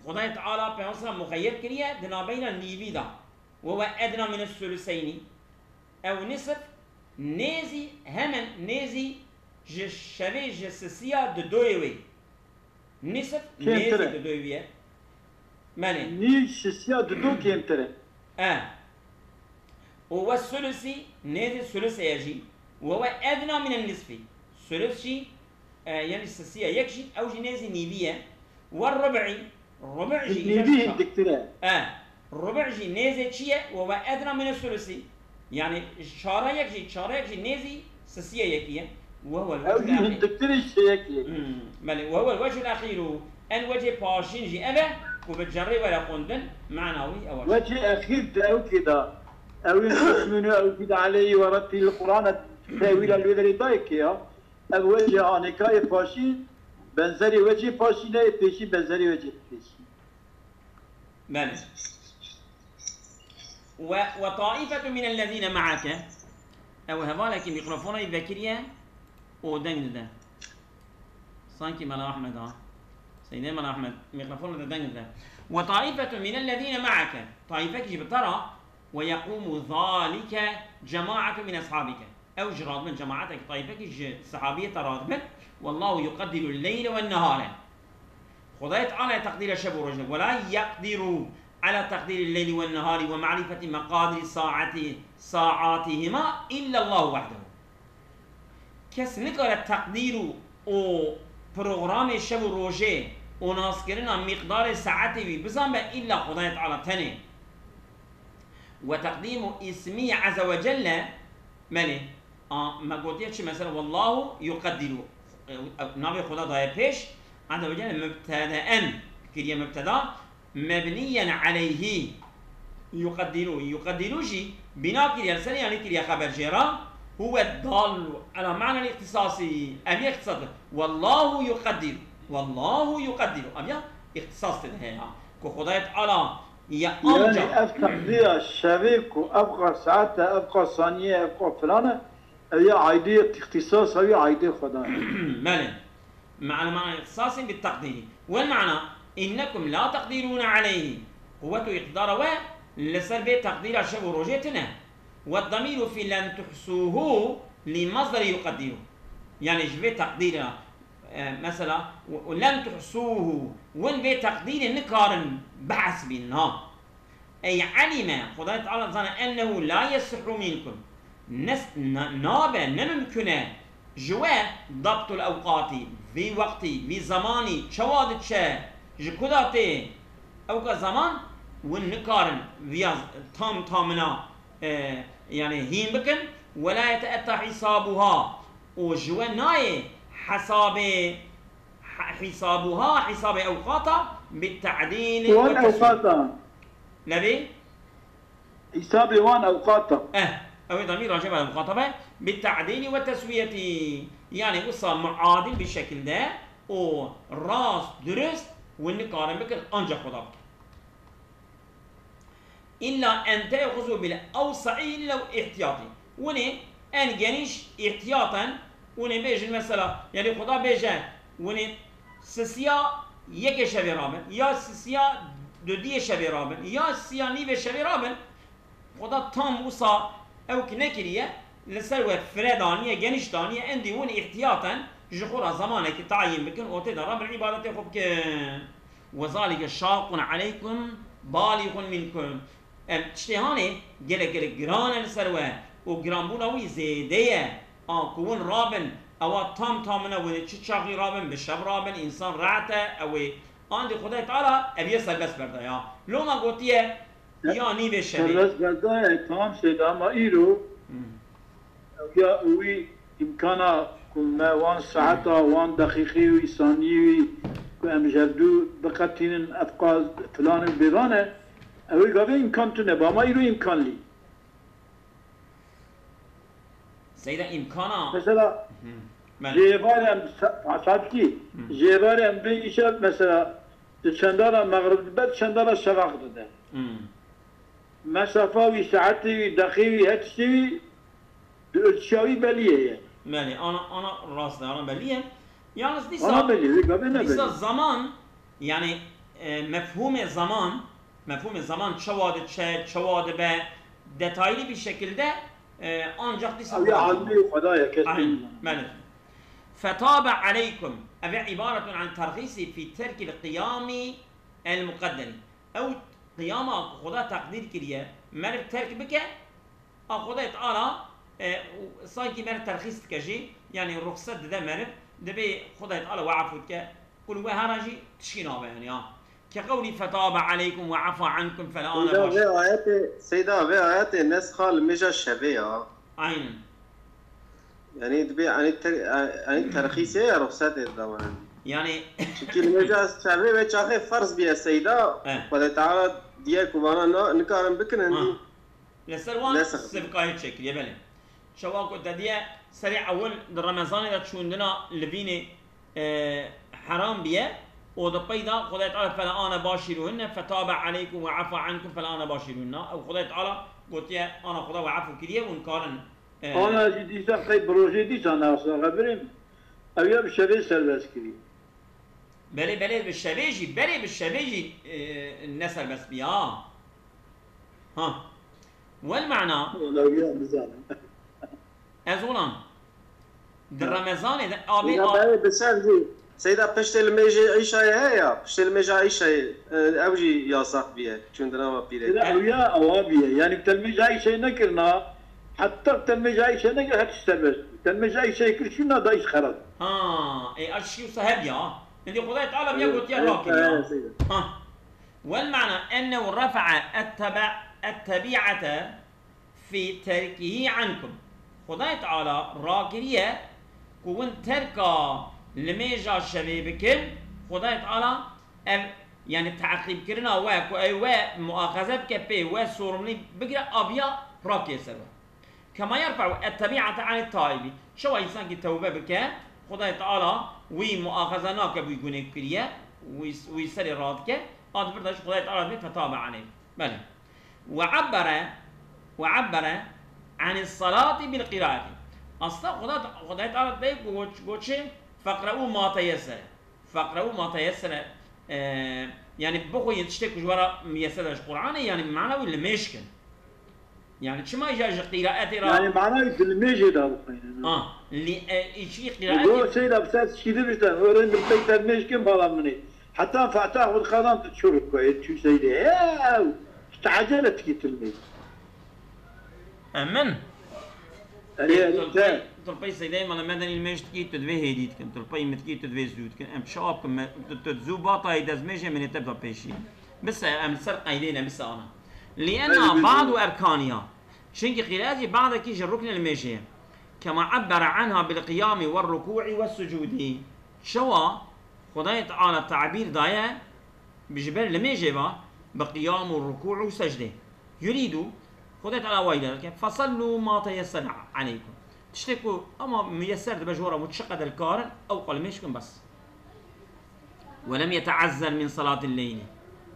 Xwedayê Teala Peyxember muxeyyir kiriye di navbeyna nîvî de. Ve huve edna mine suluseynî. Ew nisf nêzî, hemen nêzî ji şevê ji sisiya di doyê wê. Nisf Kêmtir nêzî e. di doyê wê ye. Menê. Nîv sisiya di do kêmtir e. E. Û ve sulusî, nêzî sulusê ye jî. Ve huve edna mine nisfî. Sulus jî, e, yanî sisiya yek jî, ew jî nêzî nîvî ye. Ve rubi'î, rubi' jî, Nîvî îca hindiktir e. E, rubi' jî nêzê çi ye? Ve huve edna mine sulusî. Yanî çara yek jî, çara yek jî nêzî sisiya yekî ye. Ve huve Ew jî hindiktir e ji sê yekê. Hmm, belê. Ve huvel vecul exîru. En wecê paşîn jî ev e ku bi cerrê were xwendin, mana wî ew e. Wecê exîr di ewkê de. Ew ê musminu ew jî de aleyhî ve retîl Qur'an e tewîla li wê derê dayê ke ya. Ev wecê anêka yê paşî benzerê wecê paşî ne, yê pêşî benzerê wecê pêşî. Belê. Ve, ve taifetu minellezîne me'ake. Ew hevalekî mîkrofona wî vekiriye û deng dide. Sankî Mela Ahmed ha. Seydê Mela Ahmed mîkrofona de deng dide. Ve taifetu minellezîne me'ake. Taifekî jî bi te re. Ve yequmu zalike cemaatu min eshabike. Ew ji radibin cemaetek, taifekî ji sehabiyê te radibin. Wallahu yuqeddiru lleyle ve nehare. Xwedayê Teala teqdîra şev û roj dike. Wela yeqdiru ala teqdîrî lleylî ve nehari ve marîfetî meqadîrî saati, saatihima illa Allahu wahdehu. Kes nikare teqdîr û, û programê şev û rojê û naskirina miqdarê saetê wî bizanbe illa Xwedayê Teala tenê. Ve teqdîmu ismî azze ve celle, belê, a, me gotiye çi mesela, Wallahu yuqeddiru. E, e, navê Xweda daye pêş, azze ve celle mubtedeen kiriye mubteda, mebniyen aleyhî. Yuqeddiru, yuqeddiru jî bina kiriye, li ser yanî kiriye xeber jê re. Huve dallu ala ma'nel îxtisasî. Ev yê îxtisas e. Wallahu yuqeddiru. Wallahu yuqeddiru. Ev ya îxtisas tê de heye. Ku Xwedayê Teala ya Yanî anca ev teqdîra şevê ku ev qas saet e, ev qas saniye, ev qas filan e, ev ya aydê îxtisas, ev ya aydê Xweda ye. Belê. Ma'na ma'na îxtisasî bi teqdîrî. Wel ma'na, innekum la teqdîrûne aleyhî. Quwet û îqtidara we li ser vê teqdîra şev û rojê tune. Ve damîru fî len tuhsûhû lî mazdarî yuqeddiru. Yanî ji vê teqdîra E, mesela, û, û lem tuhsûhu, win vê teqdîrê nikarin bihesbînin, ha. Ey elîme, Xwedayê Teala zane, ennehu la yesihhu minkum. Nes-, na-, nabe, ne mimkun e, ji we dabtul ewqatî, vî wextî, vî zemanî, çawa diçe, ji ku da tê, ewka zeman, win nikarin viya tam tamina, e, yanî hîn bikin, wela yeteetta hîsabuha, û ji we nayê hesabê, he-, hîsabuha, hîsabê ewqata, bi te'dîlî Wan we teswî. Ewqata. Levî? Hîsabê wan ewqata. Eh, ew ê damî racê ve ewqata be, bi te'dîlî we teswiyetî. Yanî wisa muadil bir şekilde û rast, dirust, win nikarin bikin, ancak Xweda bikin. Îlla en te'xuzu bil ewse'î lew ihtiyatî. Winê en geniş ihtiyaten, winê bêjin mesela, yanî Xweda bêje, winê sisiya yekê şevê rabin, ya sisiya dudiyê şevê rabin, ya sisiya nîvê şevê rabin, Xweda tam wisa ew ki nekiriye, li ser we fire daniye, geniş daniye, endî winê ihtiyaten ji xwe re zemanekî tayîn bikin û tê de rabin îbadetê xwe bikin. Ve zalike şaqun aleykum baligun minkum. Em, tiştê hanê gelek gelek giran e li ser we û giranbûna wî zêde ye. A ku hûn rabin, ewa tam tam in e, hûn ê çi çaxî rabin, bi şev rabin, însan rehet e, ew ê, andî Xwedayê Teala ev yê serbest berda ya. Loma gotiye, ya nîvê şevê. Serbest berda ye, tamam Seyda, ama îro Hmm. Ya wî îmkana ku me wan saeta, wan deqîqê wî, saniyê wî ku em ji hevdû biqetînin, ev qas filan û bêvan e, ew ê gavê îmkan tune be, ama îro îmkan lî. Seyda îmkana. Mesela, Hı. Ben. Ji êvarê em sa-, saet kî? Hı. Ji êvarê em vê îşev mesela di çendara mexrib dibe, di çendara şevaq dide. Hı. Mesafa wî, saetê wî, deqê wî, her tiştê wî di ölçiya wî belî ye. Belê, ana, ana rast e, ana belî ye. Yalnız dîsa, Ana belî, wê gavê ne dîsa belî. Zaman, yani, e, mefhûmê zaman, mefhûmê zaman çawa diçe, çawa dibe, detaylı bir şekilde, e, ancak dîsa Ew ya Kur'an. Almê Xweda ye, kes Aynen, bilmiyor. Belê. Fetabe aleykum. Ev ibaretun an terhisi fi terkil qiyami el muqadderi. Ew qiyama ku Xuda teqdîr kiriye, meriv terk bike, a Xwedayê Teala, e, û sankî meriv terxîs dike jî, yanî ruxset dide meriv, dibê Xwedayê Teala we efû dike, qul we hera jî tişkî nabe, yanî, ha. Ke qewlî fetabe aleykum ve afa ankum fela ana Seyda baş. Vê ayetê, Seyda vê ayetê nesxa li mêja şevê ya. Aynen. Yanî dibê, yanî ter-, yanî terxîsê ya ruxsetê dide we. Yanî Çikî li mêja şevê ve çaxê ferz bîye Seyda. Eh. Xwedê Teala diye ku vana na, nikarin bikinin Ha. dî. Li ser wan Nesir. Sivkayê çêkiriye, belê. Çawa ku te diye serê ewil di Remezanê de çûndina livînê, e, heram bîye û di pey de Xwedê Teala fela ana başîruhunne fetabe aleykum ve afa ankum fela ana başîruhunne. Ew Xwedê Teala gotiye ana Xweda we efû kiriye û nikarin E, Ana jî dîsa qey bi rojê dîsa nasa xebirim. Ew ya bi şevê serbest kirî. Belê, belê, bi şevê jî, belê bi şevê jî, e, ne serbest bî, ha. Ha. Wel mana. Wala ya bizanim. Ez olan. Di Remezanê de, abê, Seyda a- berê bi ser jî. Seyda piştê li mêjê îşayê heye ya. Piştê li mêja îşayê, e, ew jî yasax bûye. Çûn di nava pîrê. Seyda ew ya ewa bûye. Yanî te li mêja îşayê nekirina. Heta te li mêja îşayê nekir, her tişt serbest bû. Te li mêja îşayê kir, çûna da îş xerab. Ha, e, ev tiştî wisa hebûye. Êdî Xwedayê Teala bûye gotiye rakir ya. Seyda. Ha. Wel mana ennehu refa'a et-tebe-, et-tebi'ete fi terkihî ankum. Xwedayê Teala rakiriye ku hûn terka limêja şevê bikin. Xwedayê Teala ev, yani teqîbkirina we ku ew we muaxeze bike pê, we sorumlî bigire, aviya rakê ser we. Kema yerfe'u et-tebi'ete anit-taibi. Çawa însankî tewbe bike, Xwedayê Teala wî muaxeze nake bû gunê kiriye, wî, wî serê radike, a di vir de jî Xwedayê Teala dibê fetabe aleyh. Belê. Ve abbere, ve abbere anis salati bil qiraati. Aslında Xuda, Xwedayê Teala dibê ku goç-, goçê feqre'u ma teyessere. Feqre'u ma teyessere, e, yani bixwînin tiştê ku ji we re miyeser e ji Qur'anê, yani mana wî limêj kin. Yani çima îja ji qiraetê re Yani mana wî di limêjê de bixwînin. Ha, li, e, îçî Go qiraetê Seyda bi ser tişkî dibişten, öğrendim pek termêj kin bala min ê. Heta feta xwe dixazan tu çû rikuyê, çû Seydê. Ew, işte acele tikî tilmê. Emin. Erê, erê, Tulpey, te. Tulpey Seydê mala me denî mêj tikî tu divê hêdî dikin. Tulpey min tikî tu divê zû dikin. Em çi ap kin me, tu, tu zû batayê dezmêjê min ê te bida pêşî. Bise em li ser qeydê ne, bise ana. Li ena Erê, ba'du erkaniya. Çunkî qîraetî ba'dekî ji ruknê li mêjê ye. Kema abbere anha bil qiyamî ve rukû'î ve sucûdî. Çawa Xwedayê Teala tabîr daye bi ji ber limêjê ve bi qiyam û rukû û secdê. Yurîdu, Xwedayê Teala wayî dike, "Fesellû ma teyessere aleykum." Tiştê ku ama miyeser dibe ji we re, hûn çi qeder karin, ew qal mêj kin bes. "Ve lem yeteazzer min salatil leyli."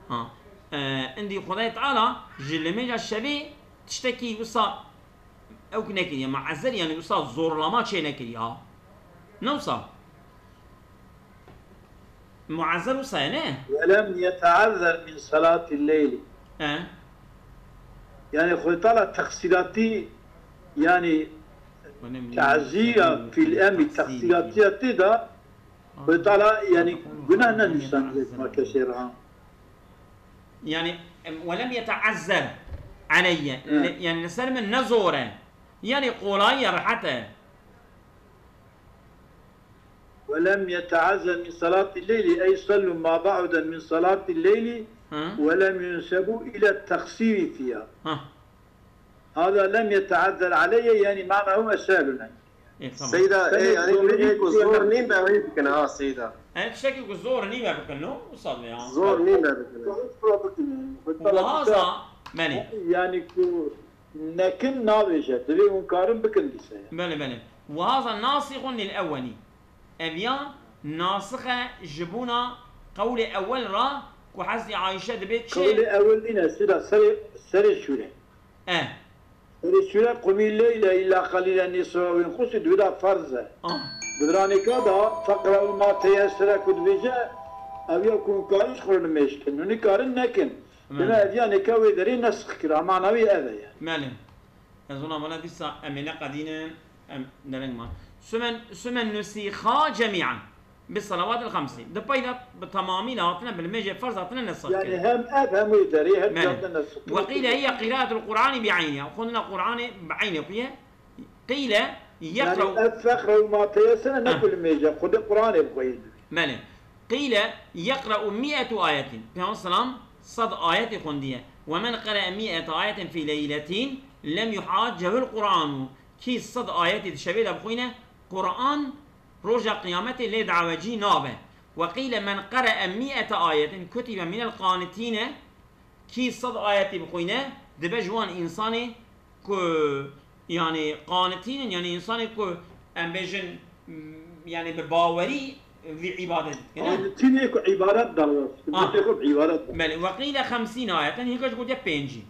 Ha. E, îndî Xwedayê Teala ji limêja şevê tiştekî wisa ew ki nekiriye, muezzer, yani wisa zorlama çê nekiriye, ha. Ne wisa? Muezzer wisa ye, ne? Ve lem yeteazzer min salatil leyli. He. Yani Xwedê Teala teqsîratî, yani Ve lem teziya yeteazzer fil min emî teqsîratî. Teqsîratiyatî de Xwedê Teala, yani, guneh nenivîsand ma kesê re. Yani, em, "Ve lem yeteazzer aleyye." He. Le-, yani, li ser min ne zor e. Yani, kolay e, rehet e. "Ve lem yeteazzer min salati leyli, ey sallu ma ba'ude min salati leyli, Hı. ve lem yunsebu ile taksiri fiha." Hı. Hada lem yeteazzer aleyye, yani, ma'nahu eselun. E, tamam. Seyda, e, yani, zor nîn, e, ku zor nîn be wî bikin, ha, Seyda. E, tiştekî ku zor nîn be bikin, no? Wisa be ya. Zor nîn be bikin. Û haza, belê. Yani, ku nekin nabêje, divê hûn karin bikin dîse ya. Belê, belê. Û haza nasixun lil ewwelî. Ev ya nasix e ji bona qewlê ewwel re ku Hezretî Ayşe dibê çi? Qewlê ewwel nîne, Seyda, serê, serê sûre. E. Serê sûre qumî leyla îlla qalîlen nîsfahu ew inqus, divê de ferz e. Ah. Di viranêka de feqre'u ma teyessere ku dibêje, ew ya ku hûn karin ji xwe re nimêj kin, hûn nikarin nekin. Belê. Dema ev ya nêka wê derê nesix kir, mana wê ev e yani. Belê. Ez ona mala dîsa em ê neqedînin, em dereng man. Sumen, sumen nusixa cemî'an. Bi salawatil xemsî. Di peyda bi temamî le hatine, bi limêjê ferz hatine nesix kirin. Yani hem ev hem wê derê her Belê. Hatine nesix kirin. Ve qîle hiye qiraatul Qur'anî bi eyniha. Xwendina Qur'anê bi eynê xwe ye. Qîle Yani yeqre'u. Ev feqre'u ma teyessere ne Heh. Ku limêje, xwedê Qur'anê bixweyî. Belê. Qîle yeqre'u mi'etu ayetin. Peyxember selam sed ayetê xwendiye. Ve men qere'e mi'ete ayetin fî leyletin lem yuhaccehul Qur'anu. Kî sed ayetê di şevê de bixwîne, Qur'an roja qiyametê lê dawecî nabe. Ve qîle men qere'e mi'ete ayetin kutibe minel qanitîne. Kî sed ayetî bixwîne, dibe ji wan însanê ku, yani, qanitîn in, yani, însanê ku em bêjin, m, yani, bi bawerî vî îbadet dikin, ne? Qanitînê ku îbadet dawe, Ah. Îbadet. Belê, ve qîle xemsîn ayeten, hîka ji gotiye pêncî.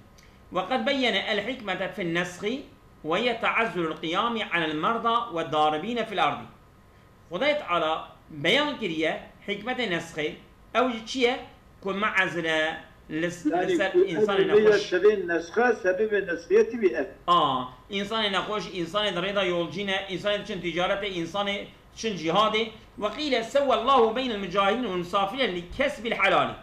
Ve qed beyyene el hikmete fin nesxî ve hiye teazzurul qiyamî alel merda ve daribîne fil ardî. Xwedayê Teala beyan kiriye hikmetê nesxê, ew jî çi ye? Ku me'ezile li s-, li Yani, ser ku însanê ev nexweş. Sebê nesxe, sebebê nesxiyetî wî ev. A, însanê nexweş, însanê di rê de yolcî ne, însanê diçin tîcaretê, însanê diçin cîhadê. Ve qîle sewwallahu beynel mucahidin ve musafirîne li kesbil helalî.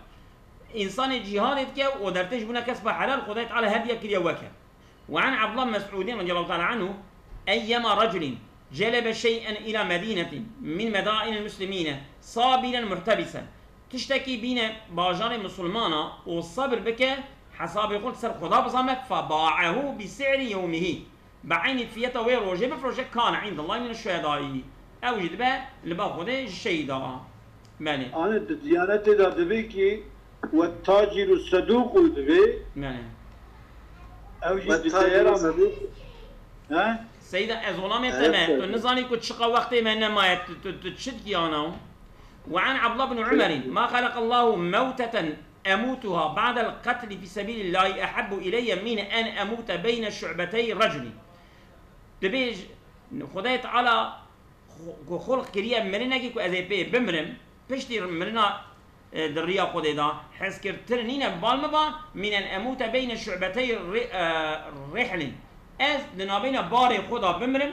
Însanê cîhadê dike û dertê ji bûne kesba helal, Xwedayê Teala her diya kiriye weke. وعن عبد الله بن مسعود رضي الله تعالى عنه، أيما رجل جلب شيئا إلى مدينة من مدائن المسلمين صابرا محتبسا. Tiştekî bîne bajarê misilmana û sebir bike, hesabê xwe li ser Xweda bizame, فباعه بسعر يومه. Bi eynî fiyeta wê rojê bifroşe, كان عند الله من الشهداء. Ew jî dibe li ba Xwedê ji şehîda. Belê. Anî di diyanetê de divê ki we taciru sedûq û divê Belê. Ew jî Ve di taciru teyera sedûq. He? Seyda, ez olamê Evet, te me. Tu evet. Nizanî ku çiqa wextê me nemaye, tu, tu, tu çi dikî ana? وعن عبد الله بن عمر، ما خلق الله موتة أموتها بعد القتل في سبيل الله أحب إلي من أن أموت بين شعبتي رجل. Dibê, Xwedayê Teala xu-, ku xulq kiriye mirinekî ku ez ê pê bimirim, piştî mirina, e, di riya Xwedê de, hezkirtir nîne bi bal min ba, min en emûte beyne şu'betey ri-, e, rihlin. Ez di navbeyna barê xwe de bimirim,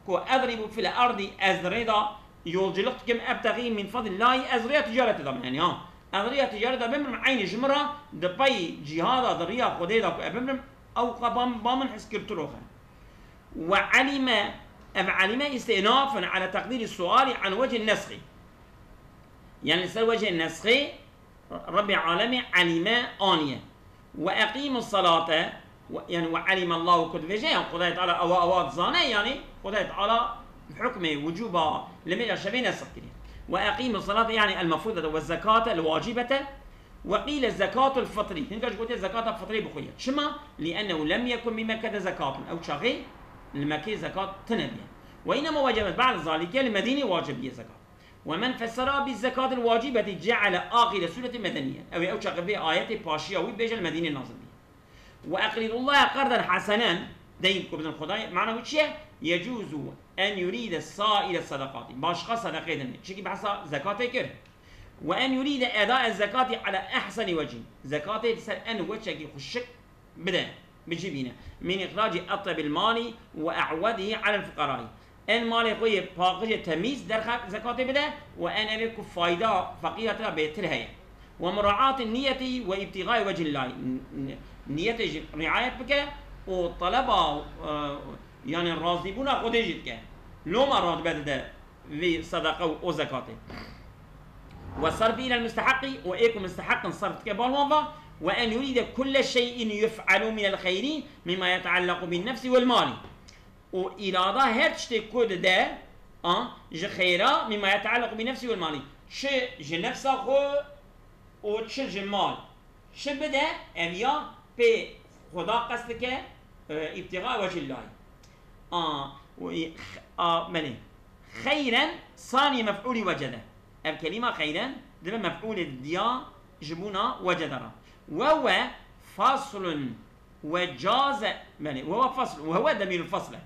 ku edrîbu fil erdî, ez di rê de yolculuk dikim, ebtexî min fadlillahî, ez riya ticaretê de bim, yani ha. Ez riya ticaretê de bimirim, eynî ji min re di pey cîhada di riya Xwedê de ku ez bimirim, ew qe ba min, ba min hezkirtir oxe. وعلم، ev alime îstînafun ala teqdîrî sualî an wecî nesxî. Yani li ser wecê nesxê Rebbê alemê alime aniye. Ve eqîmus salate, ve, yani ve alimallahu ku dibêje, yani Xwedayê Teala ewa, ewa dizane, yani Xwedayê Teala hukmê wucuba limêja şevê nesx kiriye. Ve eqîmus salate yani el mefrudete ve zekate el wacibete. Ve qîle zekatul fitrî. Hinka ji gotiye zekata fitrê bixuye. Çima? Li ennehu lem yekun bi Mekkete zekatun. Ew çaxê li Mekkeyê zekat tine biye. Ve innema wecebet ba'de zalike, li Medînê wacib biye zekat. Ve men fessera bi zekatil wacibeti ce'ale axire sureti medeniye. Ew ê ew çaxê vê ayetê paşiya wî bêje li Medînê nazil biye. Ve eqridullaha qerden hasenen, deyn ku bidin Xwedayê. Mana wî çi ye? Yecuzu en yuride saire sadakati. Başqa sadaqê din. Çikî behsa zekatê kir. Ve en yuride eda ez zekati ala ehseni vecî. Zekatê li ser en weçekî xuşik bide, bicî bîne. Min îxracî etyebil malî ve e'wedihi alel fuqarayî. En malê xwe yê paqijê temîz derxet zekatê bide û en evê ku fayda feqîra te re bêtir heye. Ve muraatî niyetî ve îbtîxayê wecihillahî. N-, n-, niyetê jî riayet bike û teleba, e, yani razîbûna Xwedê jî dike. Loma radibe dide vê sedeqe û o zekatê. Ve sarfî ilel musteheqî û ê ku musteheq in sarf dike bal wan ve. Ve en yurîde kulle şey'in yuf'elu minel xeyrî mimma yeteallaqu bin nefsî vel malî. Û îrada her tiştê ku dide, a, ji xeyra, mimma yeteallaqu bi nefsî vel malî. Çi ji nefsa xwe û çi ji mal. Çi bide, ev ya pê Xuda qest dike, e, îbtîxa wecihillahî. A, û î-, x-, a, belê. Xeyren sanî mef'ûlî wecede. Ev kelîma xeyren dibe mef'ûlê diya ji bûna wecede re. Ve we faslun Ve caze, belê, ve ve fasl, ve ve demîrul fasl e.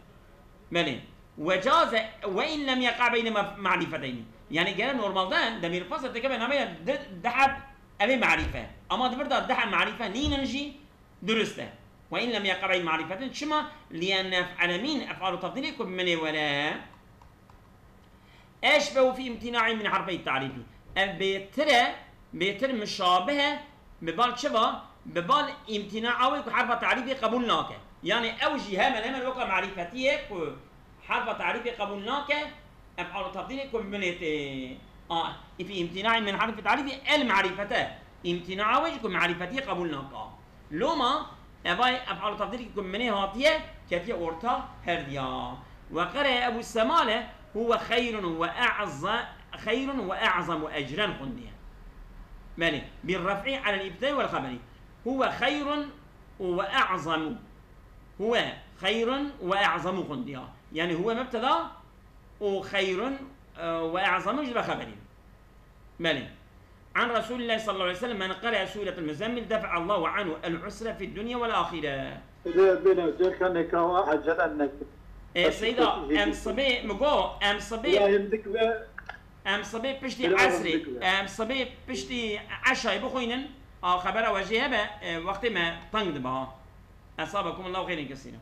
Belê. Ve caze ve in lem yeqa beyne mef-, marîfeteyni. Yani gere normalde demîrul fasl teke be name di, di heb evê marîfe. Ama di vir de di heb marîfe nînin jî durust e. Ve in lem yeqa beyne marîfetin. Çima? Liyen ef'ale min ef'alu tafdîlê ku bi minê were. Eşbehu fî imtina'i min harfey tarîfî. Ev bêtir e, bêtir mişabih e, bi bal çi va? Bi bal îmtina awê ku herfa tarîfê qebûl nake. Yani ew jî hemen hemen weka marîfetî ye ku herfa tarîfê qebûl nake, ef'alu tefdîlê ku bi binê tê. A, fî îmtina'i min harfê tarîfî el marîfete. Îmtina awê jî ku marîfetî qebûl nake. Loma, evay ef'alu tefdîlî ku minê hatiye, ketiye orta her diya. Ve qere Ebu Semale, huve xeyrun ve e'za-, xeyrun ve e'zamu ecren xundiye. Belê, bir ref'i alel ibtidai vel xeberi. Huve xeyrun ve e'zamu. Huve xeyrun ve e'zamu xundiya. Yani huve mebteda, û xeyrun, e, ve e'zamu jî ve xeberî. Belê. An Resulillah sallallahu aleyhi ve sellem, men qere suretul Muzammil, defa Allahu anhu el usre fid dunya vel ahire. Bê, bê, ne, cerka nekawa ecele nekin. E, Seyda, em sibê, mi go, em sibê, Himdik ve em sibê piştî Bila esrê, himdik ve. Em sibê piştî eşay bixwînin, a xebera we jê hebe, e, wextê me teng dibe ha. Esabekum Allahu xeyrin kesîra.